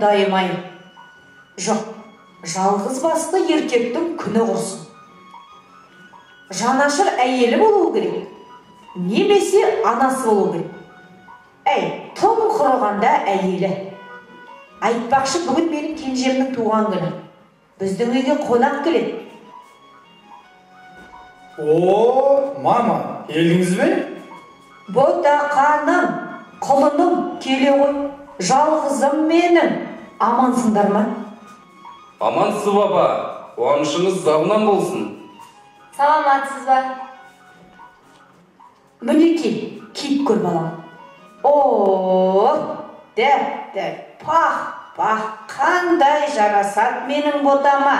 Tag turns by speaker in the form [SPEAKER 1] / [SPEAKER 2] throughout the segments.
[SPEAKER 1] Құдайым-ай, жоқ, жалғыз басты еркектің күні құрсын. Жанашыр әйелі болу керек, немесе анасы болу керек. Әй, тым құрығанда әйелі. Айтпақшы, бүгін менің кенжемнің туған күні. Біздің үйге қонақ келеді.
[SPEAKER 2] О, мама, келдіңіз бе?
[SPEAKER 1] Ботақаным, құлыным, келе ғой. Жалғызым менің. Амансыңдар ма?
[SPEAKER 3] Амансыз, баба. Қуанышыңыз зағынан болсын.
[SPEAKER 4] Саламатсыз ба?
[SPEAKER 1] Мінекей, киіп көр, балам. О, дәп-дәп, пах-пах, қандай жарасат менің ботама.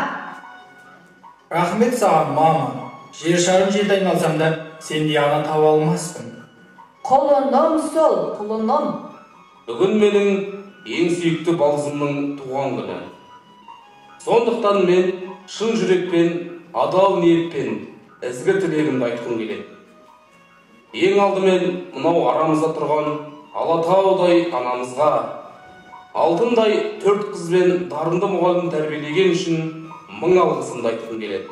[SPEAKER 2] Рахмет саған, мама. Жер шарын жерді айналсам да, сендей ана таба алмаспын.
[SPEAKER 1] Құлыным сол, құлыным.
[SPEAKER 3] Бүгін менің ең сүйікті балдызымның туған күні. Сондықтан мен шын жүрекпен, адал ниетпен ізгі тілегімді айтқым келеді. Ең алдымен мынау арамызда тұрған Алатаудай анамызға, алтындай 4 қыз бен дарынды мұғалім тәрбиелеген үшін мың алғысымды айтқым келеді.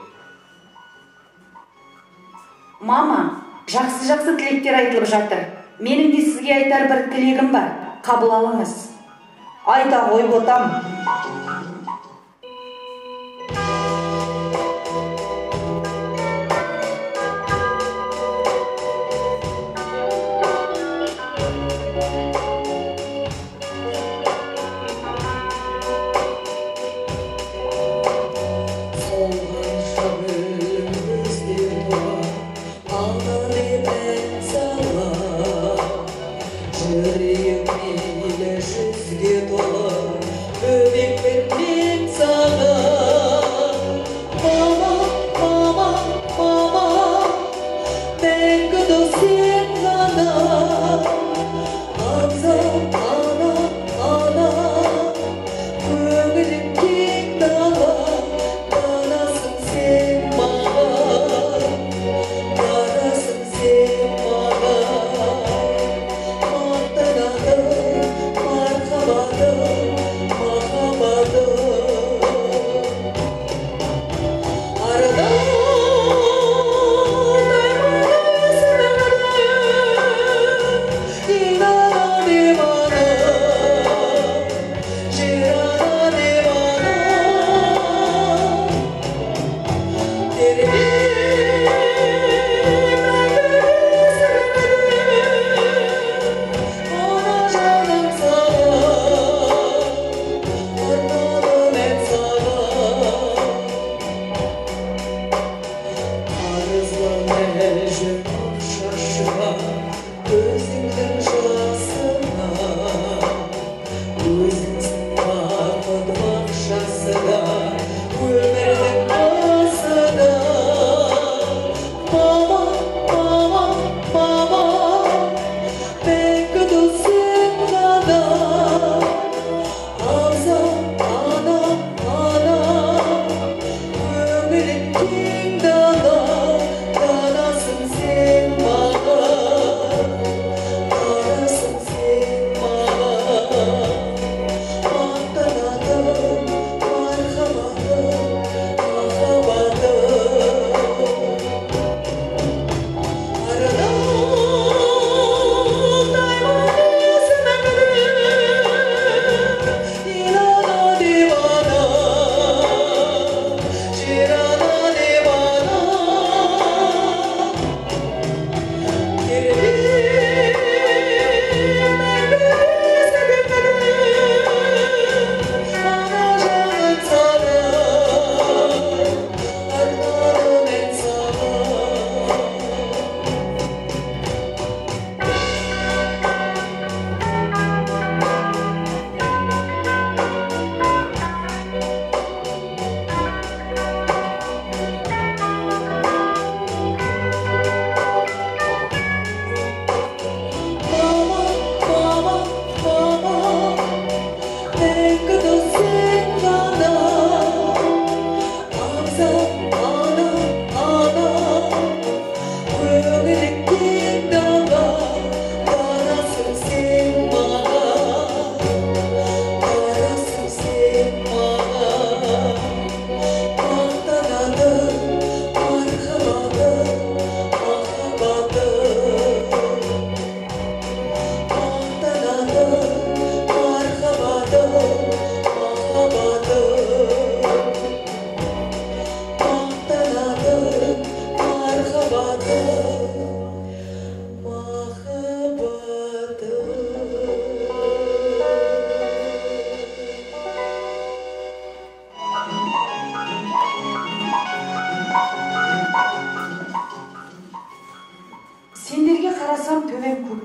[SPEAKER 1] Мама, жақсы-жақсы тілектер айтылып жатыр. Менің де сізге айтар бір тілегім бар. Қабыл алыңыз. Айта ғой, ботам.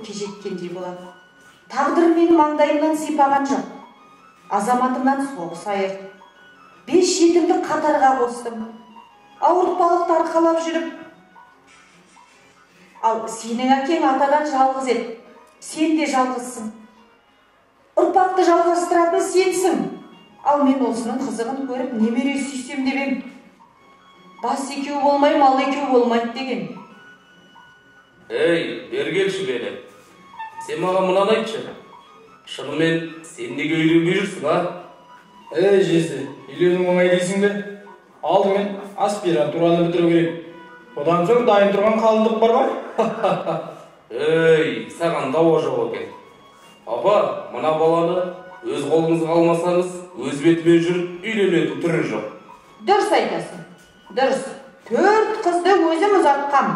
[SPEAKER 1] көкке жеткендей болады. Тағдыр мені маңдайымнан сипаған жоқ. Азаматымнан соғыс айырды. 5 жетімді қатарға қостым. Ауыртпалықты арқалап жүріп. Ал сенің әкең атадан жалғыз еді. Сен де жалғызсың. Ұрпақты жалғастыратын сенсің. Ал мен осының қызығын көріп немере сүйсем деп ем. Бас екеу болмай, мал екеу болмайды деген.
[SPEAKER 3] Ей, бері келші бері. Сен маған мынаны айтшы. Шынымен сен неге үйленбей жүрсің, а?
[SPEAKER 2] Ей, жезде, үйлену оңай дейсің бе? Алдымен аспирантураны бітіру керек. Одан соң дайын тұрған қалыңдық бар ғой.
[SPEAKER 3] Ей, саған дауа жоқ екен. Апа, мына баланы өз қолыңызға алмасаңыз, өз бетімен жүріп үйленетін түрі жоқ.
[SPEAKER 1] Дұрыс айтасың. Дұрыс. 4 қызды өзім ұзатқам.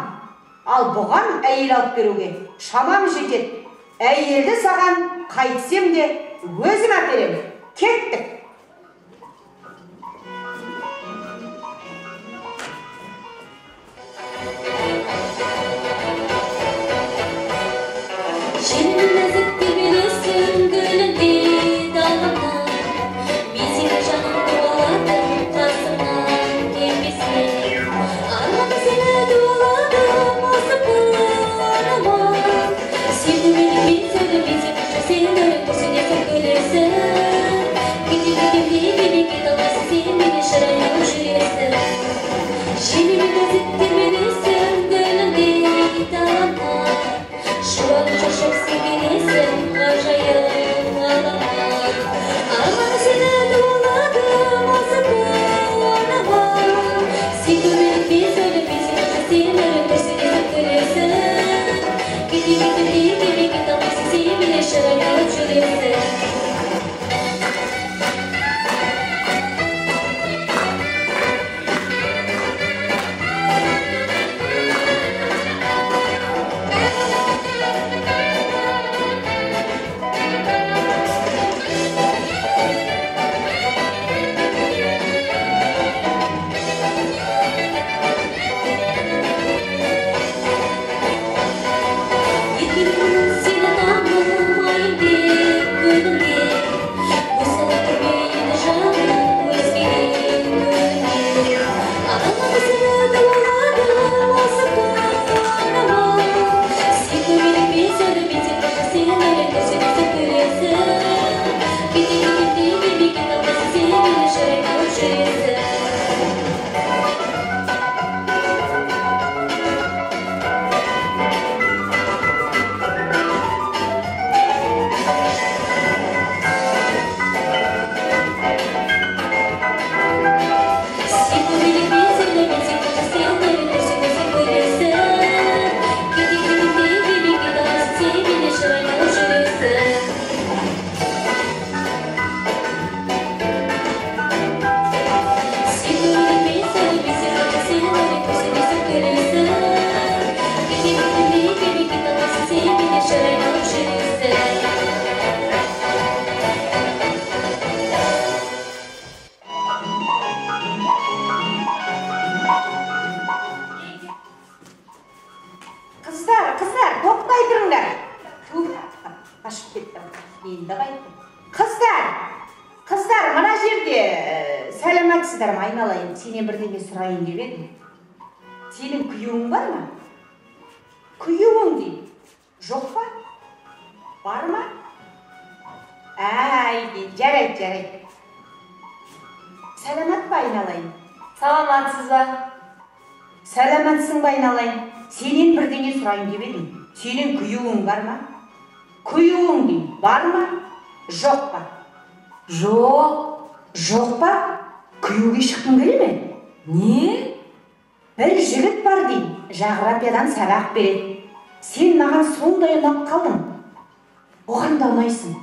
[SPEAKER 1] Ал бұған әйел алып беруге шамам жетеді. Әйелді саған қайтсем де өзім әперем. Кеттік.
[SPEAKER 5] Желінің нәзік тербелесің гүліндей даламда. Мен сені жаным дуаладым, қасымнан кетпесең. Арманым сені дуаладым, осы қуаныма. Сүйдім мені, мен сүйдім, мен сүйдім, сен өліп күрсінесің, күлесің. Кете кетем дегенмен кете алмайсың, сен менен шыр айналып жүресің. Желінің нәзік тербелесің гүліндей даламда. Шуағын шашып сен келесің, ғажайып ғаламат. Арманым сені дуаладым, осы қуаныма. Сүйдім мені, мен сүйдім, мен сүйдім, сен өліп күрсінесің, күлесің. Кете кетем дегенмен кете алмайсың, сен менен шыр айналып жүресің. Еркелігім сені танымайын деп күнімде, босанып тұрмай енді жаным өзгеден көрінбе. Арманым сені дуаладым, осы қуаныма. Сүйдім мені, мен сүйдім, мен сүйдім, сен өліп күрсінесің, күлесің. Кете кетем дегенмен кете алмайсың, сен мені шыр айналып жүресің. Сүйдім мені, мен сүйдім, мен сүйдім, сен өліп күрсінесің, күлесің. Кете кетем дегенмен кете алмайсың, сен мені шыр айналып жүресің. Сүйдім мені, мен сүйдім, мен сүйдім, сен өліп күрсінесің, күлесің. Кете кетем дегенмен кете алмайсың, сен мені шыр айналып жүресің.
[SPEAKER 1] Қыздар, қыздар, тоқтай тұрыңдар. Тух, қашып кеттім. Енді қайттым. Қыздар, қыздар, мына жерде сәлеметсіздер ме, айналайын, сенен бірдеңе сұрайын деп едім. Сенің күйеуің бар ма? Күйеуің деймін. Жоқ па? Бар ма? Әй, дейді, жарайды, жарайды. Сәлемет па, айналайын?
[SPEAKER 4] Саламатсыз ба?
[SPEAKER 1] Сәлеметсің ба, айналайын? Сенен бірдеңе сұрайын деп едім. Сенің күйеуің бар ма? Күйеуің деймін, бар ма? Жоқ па?
[SPEAKER 4] Жоқ.
[SPEAKER 1] Жоқ па? Күйеуге шыққың келе ме?
[SPEAKER 4] Не?
[SPEAKER 1] Бір жігіт бар деймін, жағрапиядан сабақ береді. Сен маған сондай ұнап қалдың. Оған да ұнайсың.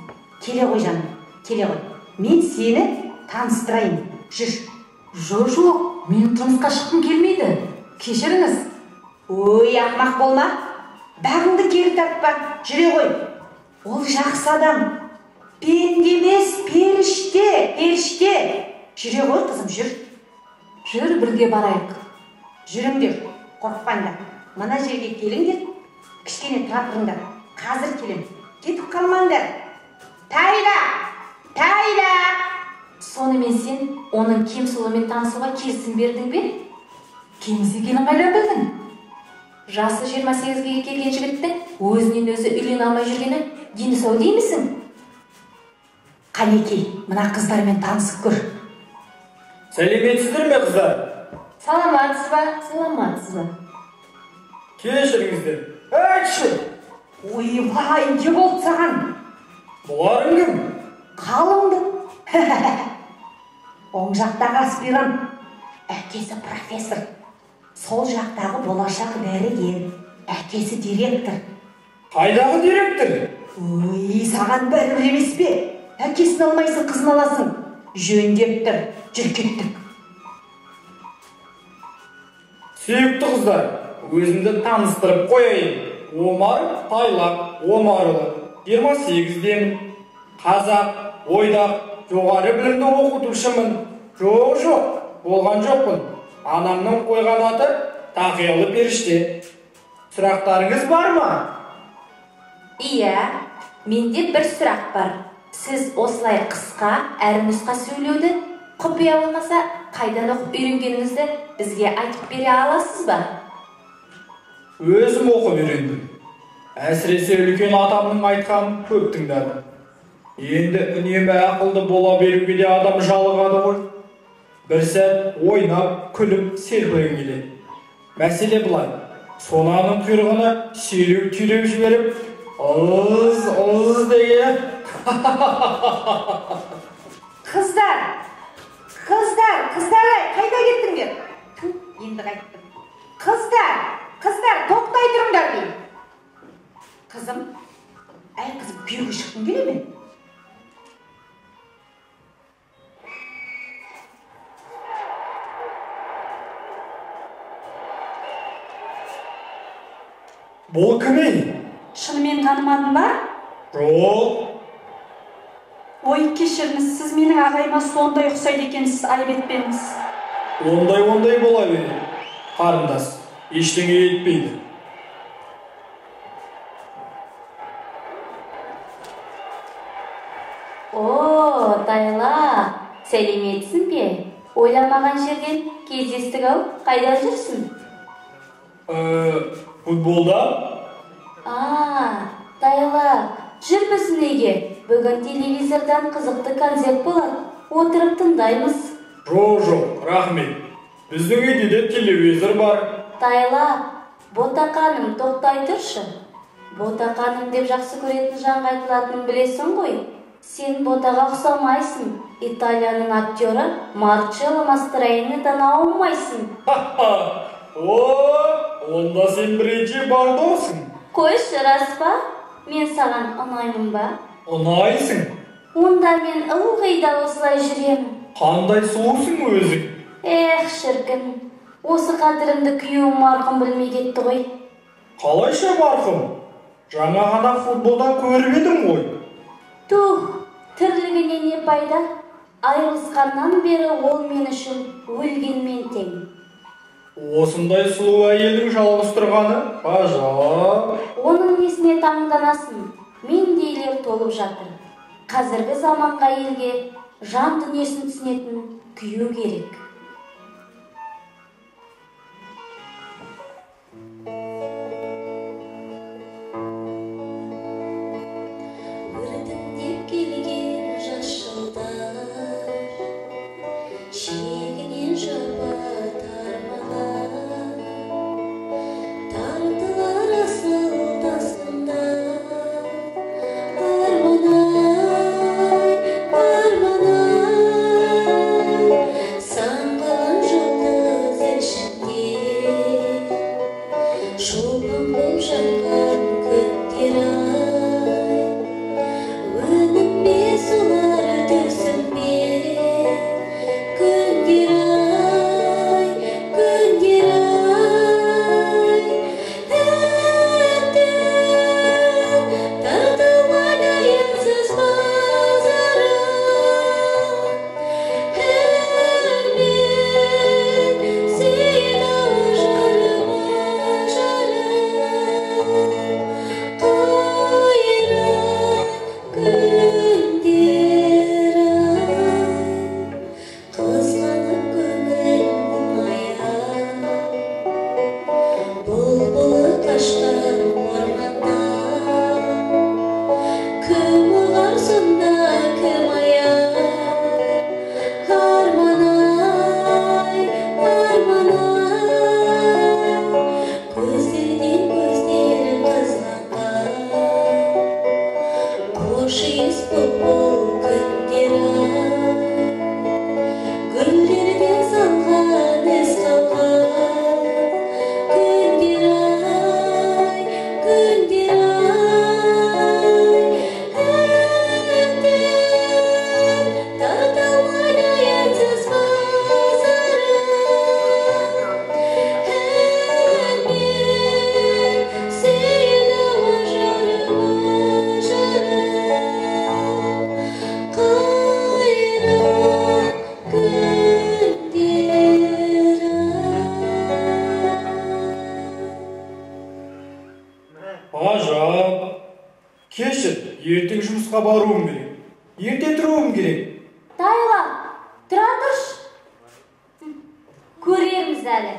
[SPEAKER 1] Келе ғой жаным, келе ғой. Мен сені таныстырайын. Жүр.
[SPEAKER 6] Жоқ, жоқ, мен тұрмысқа шыққым келмейді. Кешіріңіз.
[SPEAKER 1] Ой, ақмақ болма. Бағыңды кері тартпа, жүре ғой. Ол жақсы адам. Пенде емес, періште, періште. Жүре ғой, қызым, жүр.
[SPEAKER 6] Жүр, бірге барайық.
[SPEAKER 1] Жүріңдер, қорықпаңдар. Мына жерге келіңдер, кішкене тұра тұрыңдар. Қазір келем. Кетіп қалмаңдар. Тайлақ! Тайлақ!
[SPEAKER 4] Сонымен сен оның Кемсұлымен танысуға келісім бердің бе?
[SPEAKER 6] Кеміс екенін қайдан білдің?
[SPEAKER 4] Жасы 28-ге келген жігіттің өзінен өзі үйлене алмай жүргені дені сау деймісің?
[SPEAKER 1] Қанекей, мына қыздармен танысып көр.
[SPEAKER 2] Сәлеметсіздер ме, қыздар?
[SPEAKER 4] Саламатсыз ба? Саламатсыз ба?
[SPEAKER 2] Кешіріңіздер. Әйтші!
[SPEAKER 1] Ойбай, не болды саған?
[SPEAKER 2] Бұларың кім?
[SPEAKER 1] Қалыңды. Оң жақтағы аспирант, әкесі профессор. Сол жақтағы болашақ дәрігер, әкесі директор.
[SPEAKER 2] Қайдағы директор?
[SPEAKER 1] Ой, саған бәрібір емес пе? Әкесін алмайсың, қызын аласың. Жөндеп тұр, жүр кеттік.
[SPEAKER 2] Сүйікті қыздар, өзімді таныстырып қояйын. Омар Тайлақ Омарұлы, 28-демін. Қазақ, ойдақ, жоғары білімді оқытушымын. Жоқ, болған жоқпын. Анамның қойған аты Тақиялы періште. Сұрақтарыңыз бар ма?
[SPEAKER 4] Иә, менде бір сұрақ бар. Сіз осылай қысқа әрі нұсқа сөйлеуді құпия болмаса қайдан оқып үйренгеніңізді бізге айтып бере аласыз ба?
[SPEAKER 2] Өзім оқып үйрендім. Әсіресе үлкен атамның айтқанын көп тыңдадым. Енді үнемі ақылды бола беруге де адам жалығады ғой. Бір сәт ойнап, күліп, серпілгім келеді. Мәселе былай. Сонаның құйрығына селеу түйреп жіберіп, ыз, ыз деген.
[SPEAKER 1] Қыздар, қыздар, қыздар, қайда кеттіңдер? Ту, енді қайттым. Қыздар, қыздар, тоқтай тұрыңдар деймін. Қызым, әй қызым, күйеуге шыққың келе ме?
[SPEAKER 2] Бұл кім ей?
[SPEAKER 7] Шынымен танымадың ба?
[SPEAKER 2] Жоқ.
[SPEAKER 7] Ой, кешіріңіз, сіз менің ағайыма сондай ұқсайды екенсіз, айып етпеңіз.
[SPEAKER 2] Ондай-ондай бола береді. Қарындас, ештеңе етпейді.
[SPEAKER 5] О, Тайлақ, сәлеметсің бе? Ойламаған жерден кездестік ау, қайда жүрсің?
[SPEAKER 2] Футболда?
[SPEAKER 5] А, Тайлақ, жүр біздің үйге. Бүгін телевизордан қызықты концерт болады. Отырып тыңдаймыз.
[SPEAKER 2] Жоқ, рахмет. Біздің үйде де телевизор бар.
[SPEAKER 5] Тайлақ, ботақаным, тоқтай тұршы. Ботақаным деп жақсы көретін жанға айтылатынын білесің ғой. Сен ботаға ұқсамайсың. Италияның актері Марчелло Мастрояннидан аумайсың.
[SPEAKER 2] О, онда сен бірінші Бардосың.
[SPEAKER 5] Қойшы, рас па? Мен саған ұнаймын ба?
[SPEAKER 2] Ұнайсың.
[SPEAKER 5] Онда мен ылғи да осылай жүремін.
[SPEAKER 2] Қандай сұлусың өзің.
[SPEAKER 5] Эх, шіркін. Осы қадірімді күйеуім марқұм білмей кетті ғой.
[SPEAKER 2] Қалайша марқұм? Жаңа ғана футболдан көріп едім ғой.
[SPEAKER 5] Тух, тірлігіне не пайда? Айырылысқаннан бері ол мен үшін өлгенмен тең.
[SPEAKER 2] Осындай сұлу әйелдің жалғыз тұрғаны ғажап.
[SPEAKER 5] Оның несіне таңданасың? Мендейлер толып жатыр. Қазіргі заманға әйелге жан дүниесін түсінетін күйеу керек. Өртіңдеп келген жас жылдар шегінен жапа тармаған, тартылар асыл тасқында. Арман-ай, арман-ай,
[SPEAKER 2] Кешір, ертең жұмысқа баруым керек. Ерте тұруым керек.
[SPEAKER 5] Тайлақ, тұра тұршы. Көрерміз әлі.